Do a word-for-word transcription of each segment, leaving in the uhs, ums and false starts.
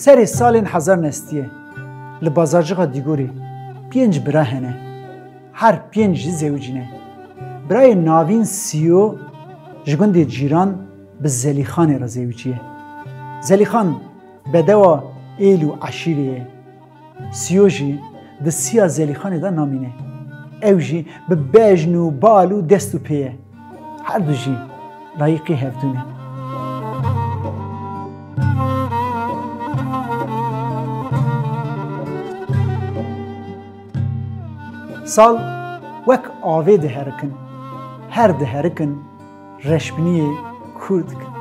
Serê salên hezar nestiyê li bazarcixê Dîgorê pênc bira hene. Her pênc jî zewicî ne. Birayê navîn Sîyo ji gundê Cîran bi Zelîxanê re zewicî ye. Zelîxan bedewa êl û eşîrê ye. Sîyo jî di siya Zelîxanê de namîne. Ew jî bi bejn û bal û dest û pê ye. Her du jî layîqî hevdû ne. Sal wek avê diherikin. Her diherikin reşbiniyê kûr dikin.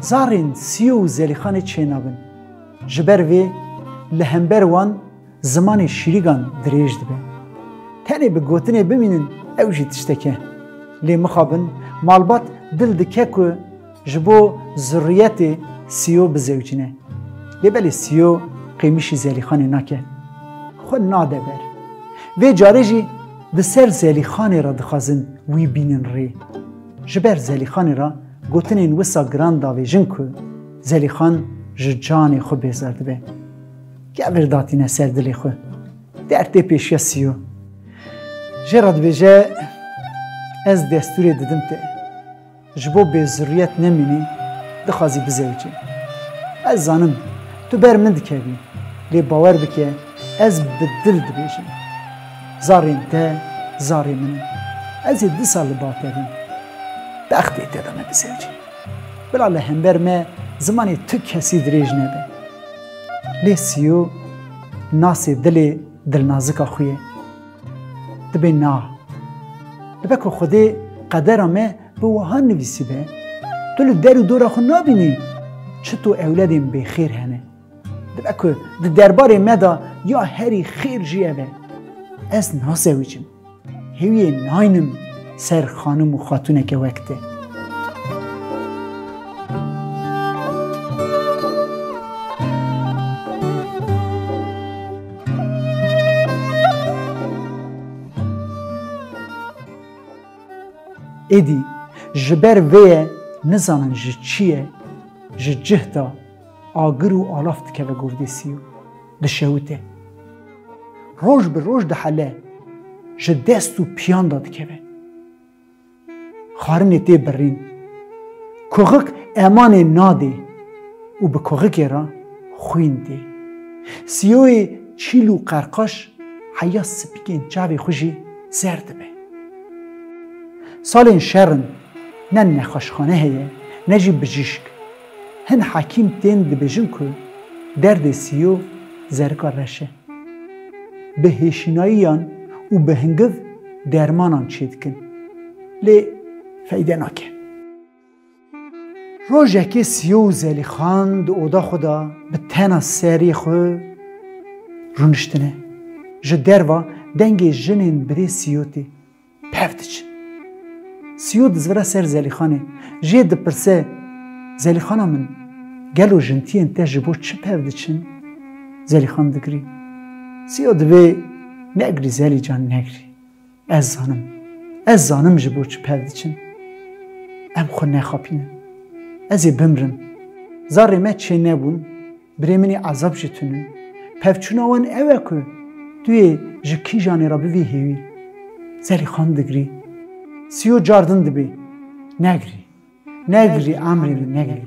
Zarên Sîyo û Zelîxanê çênabin. Ji ber vê li hember wan zimanê şîrîgan dirêj dibe. Tenê bi gotinê bimînin ew jî tiştek e. Lê mixabin malbat dil dike ku ji bo zurriyetê Sîyo bizewicîne. Lê belê Sîyo qêmişî Zelîxanê nake. Xwe nade ber. Vê carê jî di ser Zelîxanê re dixwazin wî bînin rê. Ji ber Zelîxanê re gotinên wisa giran davêjin ku Zelîxan ji canê xwe bêzar dibe. Kevir datîne ser dilê xwe. Derdê pêşiya Sîyo. Jê re dibêje, ez destûrê didim te. Ji bo bêzurriyet nemînî, dixwazî bizewicî. Ez zanim, tu ber min dikevî, lê bawer bike, ez bi dil dibêjim. Zarên te, zarê min in. Ez ê disa li ba te bim. Bextê te de me bizewicî. Bila li hember me zimanê tu kesî dirêj nebe. Lê Sîyo nasê dilê dilnazika xwe ye. Dibê na. Dibe ku Xwedê qedera me bi wiha nivîsîbe, tu li der û dora xwe nabînî çito ewledên bêxêr hene. Dibe ku di derbarê me de ya herî xêr jî ev e. Ez nazewicim. Hêwiyê naynim ser xanim û xatûneke wek te. Êdî ji ber vê ye nizanin ji çi ye, ji cih de agir û alaf dikeve govdê Sîyo, dişewite. Roj bi roj dihele, ji dest û piyan de dikeve. Xwarinê tê birîn. Koxik emanê nadê û bi koxikê re xwîn tê. Sîyoyê çîl û qerqaş heya spikên çavê xwe jî zer dibe. Salên şer in, ne nexweşxane heye, ne jî bijîşk. Hin hekîm tên dibêjin ku derdê Sîyo zerika reş e. Bi hêşînayiyan û bi hingiv dermanan çêdikin. Lê feyde nake. Rojekê Sîyo û Zelîxan di oda xwe de bi tena serê xwe rûniştine. Ji derva dengê jinên birê Sîyo tê. Pev diçin. Sîyo dizvire ser Zelîxanê. Jê dipirse, Zelîxana min, gelo jintiyên te ji bo çi pev diçin? Zelîxan digirî. Sîyo dibê, negirî Zelî can, negirî. Ez zanim. Ez zanim ji bo çi pev diçin. Em xwe nexapînin. Ez ê bimrim. Zarê me çênebûn. Birê min ê ezab jî tune. Pevçûna wan ew e ku tu yê ji kîjanê re bivî hêwî. Zelîxan digirî. Sîyo car din dibê. Negirî. Negirî, emrê min negirî.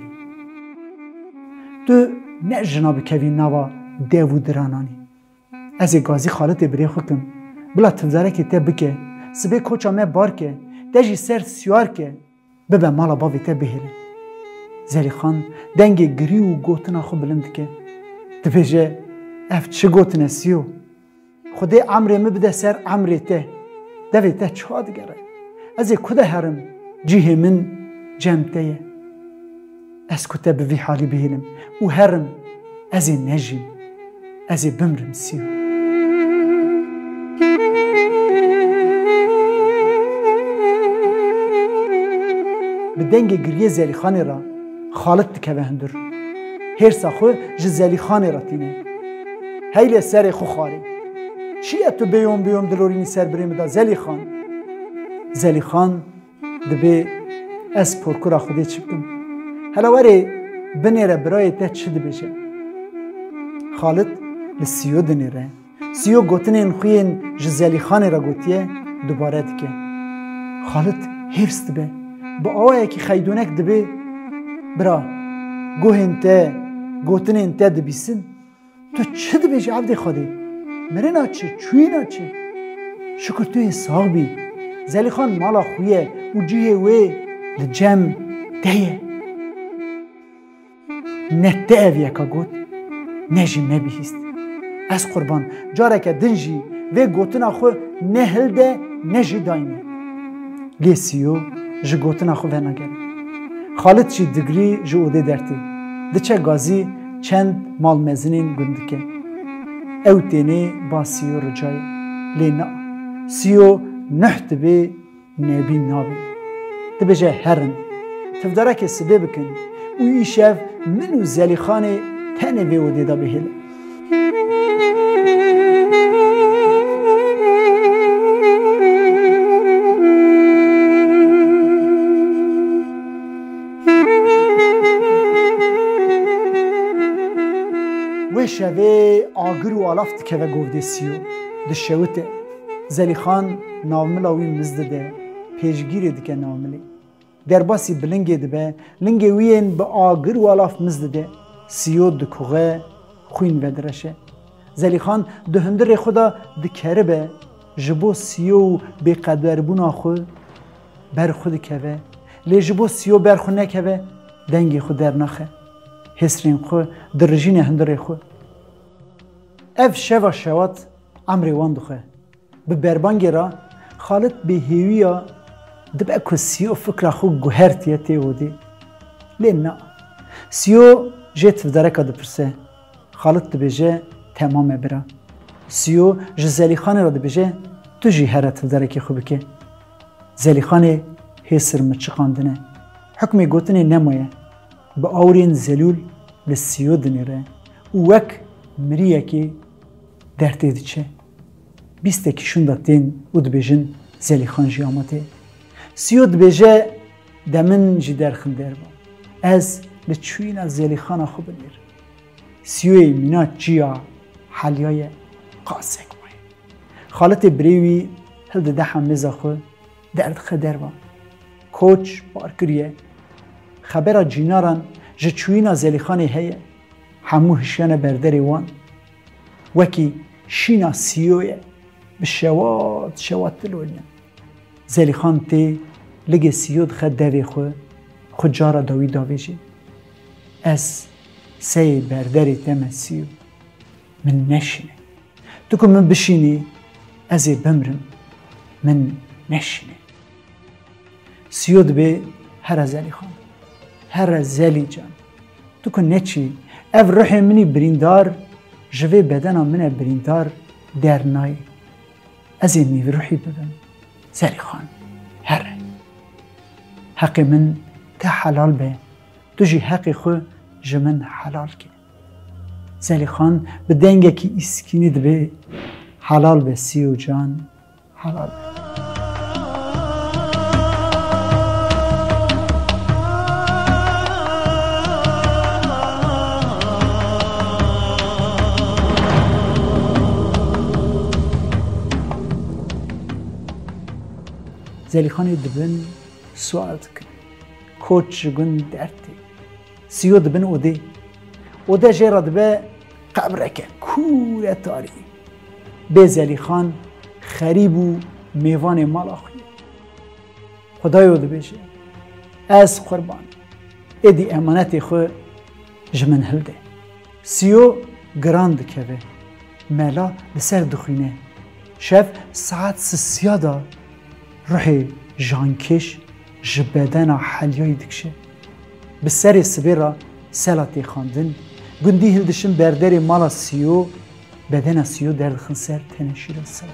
Tu ne jina bikevî nava dev û diranan î. Ez ê gazî xalitê birê xwe kim. Bila tivdarekê te bike. Sibê koça me bar ke. Te jî ser siyar ke. Bibe mala bavê te bihêle. Zelîxan dengê girî û gotina xwe bilind dike. Dibêje, ev çi gotin e Sîyo? Xwedê emrê min bide ser emrê te. Devê te çawa digere? Ez ê ku de herim? Cihê min cem te ye. Ez ku te bi vî halî bihêlim û herim, ez ê nejîm. Ez ê bimrim Sîyo. Bi dengê giriyê Zelîxanê re Xalit dikeve hundir. Hêrsa xwe ji Zelîxanê re tîne. Heylê serê xwe xwarê. Çi ye tu bêyom bêyom dilorînî ser birê min de Zelîxan? Zelîxan Dibê ez porkura Xwedê çi bikim? Hela werê binêre birayê te çi dibêje. Xalit li Siyo dinêre. Siyo gotinên xwe yên ji Zelîxanê re gotiye dubare dike. Xalit hêrs dibe. Bi awayekî xeydonek dibê, Bira, guhên te gotinên te dibîsin. Tu çi dibêjî evdê Xwedê? Mirina çi, çûyîna çi? Şikir tu yê sax bî. Zelîxan mala xwe ye û cihê wê li cem te ye. Ne te ev yeka got, ne jî me bihîst. Ez qurban, careke din jî vê gotina xwe ne hilde, ne jî dayne. Lê Siyo ji gotina xwe venagere. Xalit jî digirî ji odê dertê. Diçe gazî çend mal mezinên gund dike. Ew tênê ba Siyo ricayê. Lê na. Siyo nuh dibê, nebî nabî. Dibêje herin, tivdarekê sibê bikin û îşev min û Zelîxanê tenê vê odê de bihêlin. Wê şevê agir û alaf dikeve govdê Siyo, dişewite. Zelîxan navmila wî miz dide, pêşgirê dike navmilê. Derbasî bi lingê dibe, lingê wî yên bi agir û alaf miz dide. Siyo dikuxe, xwîn vedireşe. Zelîxan di hundirê xwe de dikeribe, ji bo Siyo û bêqederbûna xwe ber xwe dikeve. Lê ji bo Siyo ber xwe nekeve, dengê xwe dernaxe. Hêsrên xwe dirijîne hundirê xwe. Ev şeva şewat emrê wan dixwe. Bi berbangê re Xalit bêhêwiya dibe ku Siyo fikra xwe guhertiye tê odê. Lê na. Siyo jê tivdareka dipirse. Xalit dibêje, Temam e bira. Siyo ji Zelîxanê re dibêje, Tu jî here tivdarekê xwe bike. Zelîxanê hêsir miçiqandine. Hukmê gotinê nemaye. Bi awirên zelûl li Siyo dinêre û wek miriyekê dertê diçe. Bîstekî şûnda tên û dibêjin, Zelîxan jî amatê. Siyo dibêje, De min jî derxin derva. Ez li çûyîna Zelîxana xwe binêrim. Siyoyê mîna çiya heliyaye, qasek maye. Xalitê birê wî hildide hemêza xwe, derdixe derva. Koç bar kiriye. Xebera cînaran ji çûyîna Zelîxanê heye. Hemû hişyane ber derê wan. Wekî şîna Siyoyê bi şewat şewat dilolîne. Zelîxan tê, ligê Siyo dixe devê xwe, xwe cara dawî davêjê. Ez seyê ber derê te me Siyo. Min neşîne. Tu ku min bişînî, ez ê bimrim. Min neşîne. Siyo dibê, Here Zelîxan. Here Zelî can. Tu ku neçî, ev ruhê min î birîndar, ji vê bedena min e birîndar, dernayê. Ez ê nîvruhî bibim. Zelîxan, here. Heqê min te helal be. Tu jî heqê xwe ji min helal ke. Zelîxan bi dengekî îskînî dibê, Helal be Siyo can, helal be. Zelîxanê dibin, sual dikin. Koç ji gund dertê. Siyo dibin odê. Ode jê re dibe qebreke kûr e tarî. Bê Zelîxan xerîb û mêvanê mala xwe ye. Xudayo dibêje, Ez qurban. Êdî emanetê xwe ji min hilde. Siyo giran dikeve. Mela li ser dixwîne. Şev saet sisiya de ruhê jankêş ji bedena Helyayî dikişe. Bi serê sibê re sela tê xwendin. Gundî hildişin ber derê mala Siyo, bedena Siyo derdixin ser teneşîra sela.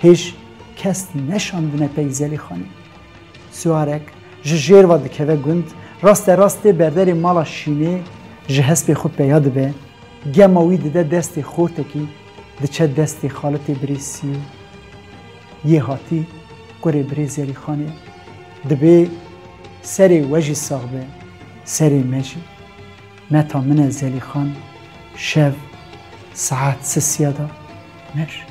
Hêj kes neşandine pey Zelîxanê. Siwarek ji jêr ve dikeve gund, raste rast tê berderê mala Şînê, ji hespê xwe peya dibe, gema wî dide destê xortekî, diçe destê xalitê birê Siyo. Yê hatî kurê birê Zelîxanê. Dibê serê we jî sax be, serê me jî. Meta min e Zelîxan, şev Saet sisiya da. Mêr.